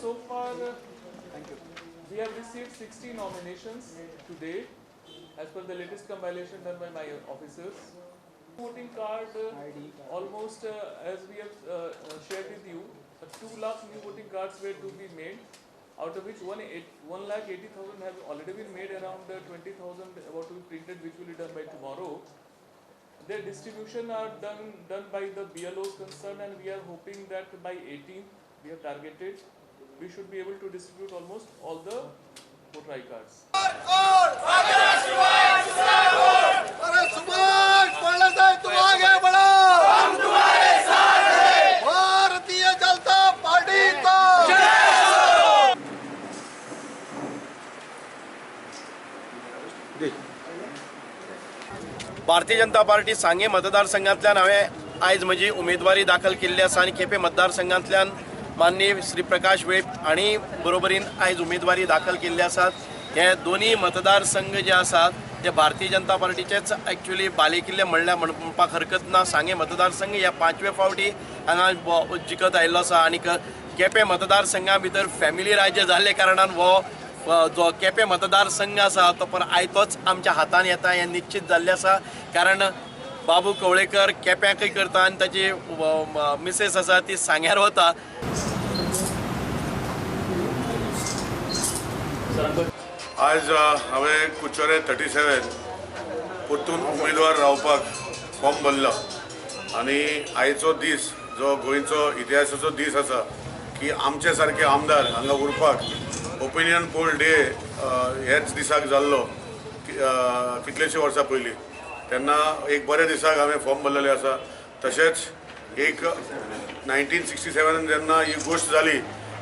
So far we have received 60 nominations to date as per the latest compilation done by my officers. Voting card almost as we have shared with you, 2 lakh new voting cards were to be made, out of which 1,80,000 have already been made, around 20,000 about to be printed, which will be done by tomorrow. Their distribution are done by the BLOs concerned, and we are hoping that by 18th we have targeted, we should be able to distribute almost all the voter I cards. Bharatiya Janata party का Bharatiya Janata party सांगे मतदारसंघातल्यान हांवें आयज म्हजी उमेदवारी दाखल केल्ली आसा आनी केपें मतदारसंघातल्यान माननीय श्री प्रकाश वेळीप हांणी बरोबरीन आयज उमेदवारी दाखल केल्ली आसात. हे दोनूय मतदारसंघ जे आसात ते भारतीय जनता पार्टीचेच एक्चुअली बालेकिल्ले म्हणल्यार म्हणपाक हरकत ना. सांगे मतदारसंघ ह्या पांचवे फावटी हांगा जिखत आयिल्लो आसा आनी केपें मतदारसंघा भितर फॅमिली राज्य जाल्ले कारणान हो जो केपें मतदारसंघ आसा तो पर आयतोच आमच्या हातान येता हें निश्चित जाल्लें आसा. कारण बाबू कवळेकर केप्यांकय करता आनी ताची मिसेस आसा ती सांग्यार वता. आज हांवें कुचोरे 37 परतून उमेदवार रावपाक फॉर्म भरला आनी आयचो दीस जो गोंयचो इतिहासाचो दीस आसा की आमचे सारके आमदार हांगा उरपाक ओपिनियन पोल डे ह्याच दिसाक जाल्लो कितलेशे वर्सां पयलीं, तेन्ना एक बऱ्या दिसाक हांवें फॉर्म भरलेलें आसा. तशेंच एक 1967 जेन्ना ही गोश्ट जाली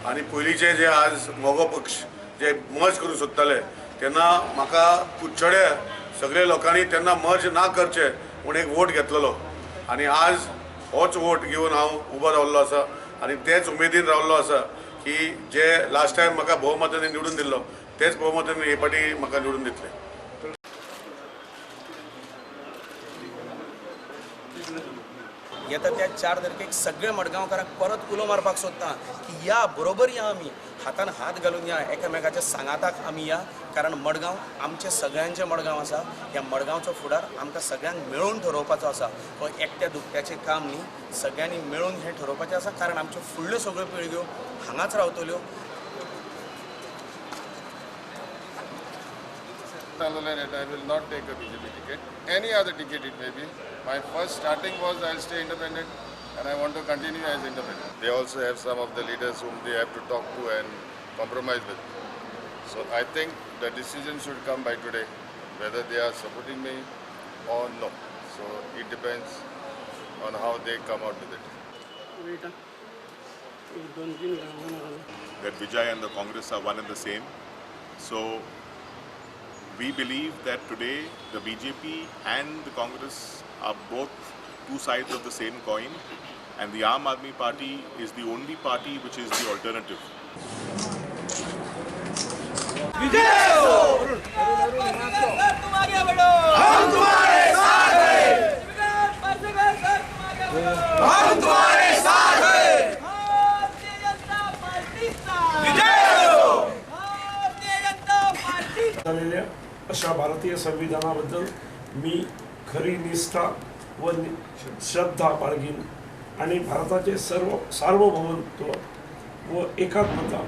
आनी पयलींचे जे आज मगो पक्ष जे मर्ज करूंक सोदताले तेन्ना म्हाका कुडचड्या सगळे लोकांनी तेन्ना मर्ज ना करचे म्हूण एक वोट घेतलेलो आनी आज होच वोट घेवन हांव उबो रावल्लो आसा आनी तेच उमेदीन रावल्लो आसा की जे लास्ट टायम म्हाका भोवमतांनी निवडून दिल्लो तेच भोवमतांनी हे फावटी म्हाका निवडून दितले. येता त्या 4 तारखेक सगळे मडगांवकारांक परत उलो मारपाक सोदता की या बरोबर या, आमी हातान हात घालून या, एकामेकाच्या सांगाताक आमी या, कारण मडगांव आमचें सगळ्यांचें मडगांव आसा. ह्या मडगांवचो फुडार आमकां सगळ्यांक मेळून ठरोवपाचो आसा. हो एकट्या दुकट्याचें काम न्ही, सगळ्यांनी मेळून हें ठरोवपाचें आसा, कारण आमच्यो फुडल्यो सगळ्यो पिळग्यो हांगाच रावतल्यो. I will not take a BJP ticket. Any other ticket it may be. My first starting was I'll stay independent and I want to continue as independent. They also have some of the leaders whom they have to talk to and compromise with. So I think the decision should come by today, whether they are supporting me or no. So it depends on how they come out with it. That Vijay and the Congress are one and the same. So we believe that today the BJP and the Congress are both two sides of the same coin, and the Aam Aadmi Party is the only party which is the alternative. झालेल्या अशा भारतीय संविधानाबद्दल मी खरी निष्ठा व श्रद्धा बाळगीन आणि भारताचे सर्व सार्वभौमत्व व एकात्मता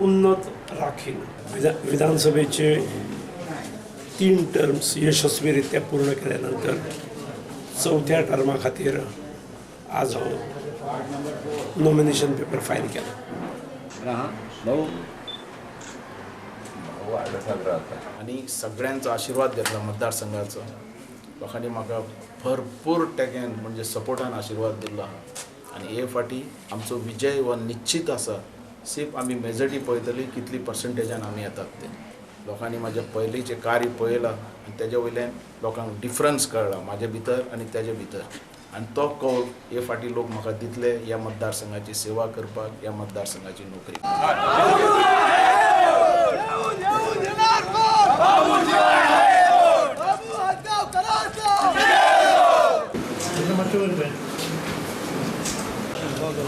उन्नत राखीन. विधानसभेचे 3 टर्म्स यशस्वीरित्या पूर्ण केल्यानंतर चवथ्या टर्मा खातीर आज हांव नॉमिनेशन पेपर फायल केला. आनी सगळ्यांचो आशिर्वाद घेतला मतदारसंघाचो. लोकांनी म्हाका भरपूर टेकेन म्हणजे सपोर्टान आशिर्वाद दिल्लो आहा आनी हे फाटी आमचो विजय हो निश्चित आसा. सिर्फ आमी मेजॉरिटी पळयतली कितली पर्संटेजान आमी येतात ते. लोकांनी म्हाजें पयलींचें कार्य पळयलां आनी तेजे वयल्यान लोकांक डिफरन्स कळ्ळा म्हाजे भितर आनी तेजे भितर, आनी तो कौल हे फाटी लोक म्हाका दितले ह्या मतदारसंघाची सेवा करपाक, ह्या मतदारसंघाची नोकरी.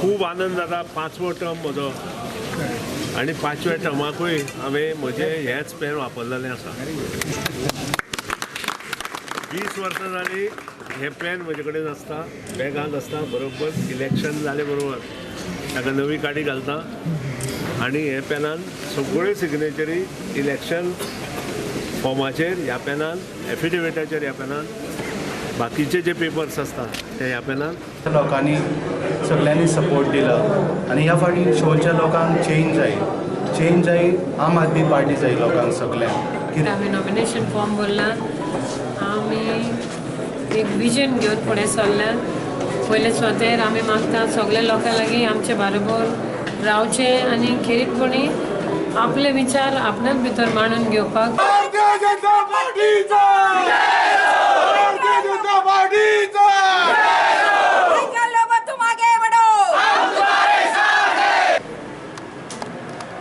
खूब आनंद जाता. 5वो टर्म म्हजो. आनी पांचव्या टर्माकूय हांवें म्हजें हेंच पेन वापरलेलें आसा. 20 वर्सां जालीं हें पेन म्हजे कडेन आसता, बॅगांत आसता. बरोबर इलेक्शन जालें बरोबर ताका नवी काडी घालता आनी हे पेनान सगळ्यो सिग्नेचरी इलेक्शन फॉर्माचेर ह्या पेनान, एफिडेविटाचेर ह्या पेनान, बाकीचे जे पेपर्स आसतात ते ह्या पेनान. लोकांनी सगळ्यांनी सपोर्ट दिला आनी ह्या फावटी शोलच्या लोकांक चेंज जाय, चेंज जाय, आम आदमी पार्टी जाय लोकांक सगळ्यांक. आमी नॉमिनेशन फॉर्म भरला, आमी एक विजन घेवन फुडें सरल्या. पयले सुवातेर आमी मागता सगल्या लोकां लागीं आमचे बरोबर रावचें आनी खेरीतपणी आपले विचार आपणाच भितर मांडून घेवपाक.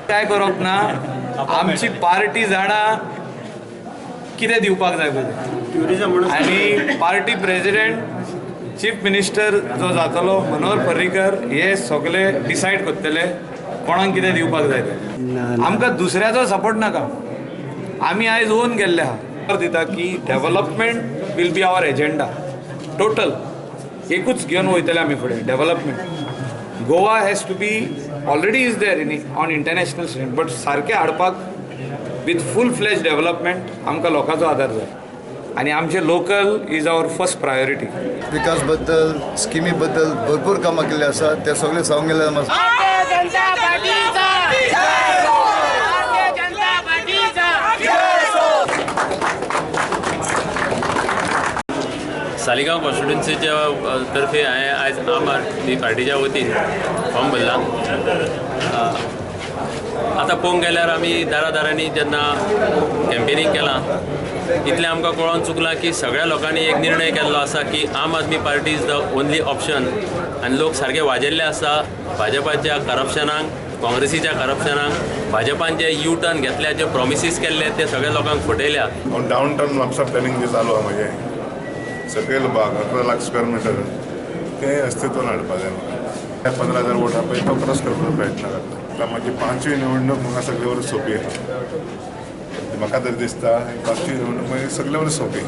काय करप ना, आमची पार्टी जाणा कितें दिवपाक जाय पळय, आनी पार्टी प्रेजिडेंट चीफ मिनिस्टर जो जातलो मनोहर पर्रीकर हे सगळे डिसायड करतले कोणाक कितें दिवपाक जाय तें. आमकां दुसऱ्याचो सपोर्ट नाका, आमी आयज ओन गेल्ले आहा. दिता की development will be our agenda, total एकूच घेवन वयतले आमी फुडें development. Goa has to be already is there in on international standard, but सारकें हाडपाक विथ फूल फ्लॅज डेव्हलपमेंट आमकां लोकांचो आदार जाय आनी आमचें local is our first priority. विकास बद्दल, स्किमी बद्दल भरपूर कामां केल्ली आसा, ते सगळे सांगूंक गेले. सालिगांव कॉन्स्टिट्युन्सीच्या तर्फे हांवें आयज आम आदमी पार्टीच्या वतीन फॉर्म भरला. आतां पळोवंक गेल्यार आमी दारा दारांनी जेन्ना कॅम्पेनींग केलां इतलें आमकां कळोन चुकलां की सगळ्या लोकांनी एक निर्णय केल्लो आसा की Aam Aadmi Party is the only option आनी लोक सारके वाजेल्ले आसा भाजपाच्या करप्शनाक, काँग्रेसीच्या करप्शनाक. भाजपान जे यू टर्न घेतल्या, जे प्रोमिसीस केल्ले ते सगळ्या लोकांक फटयल्या. डावन टावन म्हापसा प्लॅनिंग जे चालू आहा म्हजें सकयल भाग 11 लाख स्क्वेअर मिटर तें अस्तित्वान हाडपा जाय म्हाका. 15,000 वोटां पळय तो क्रॉस करपाचो प्रयत्न करता. आतां म्हाजी 5वी निवडणूक म्हाका सगळे वयर सोंपी आहा, म्हाका तरी दिसता 5वी निवडणूक मागीर सगळे वयर सोंपी.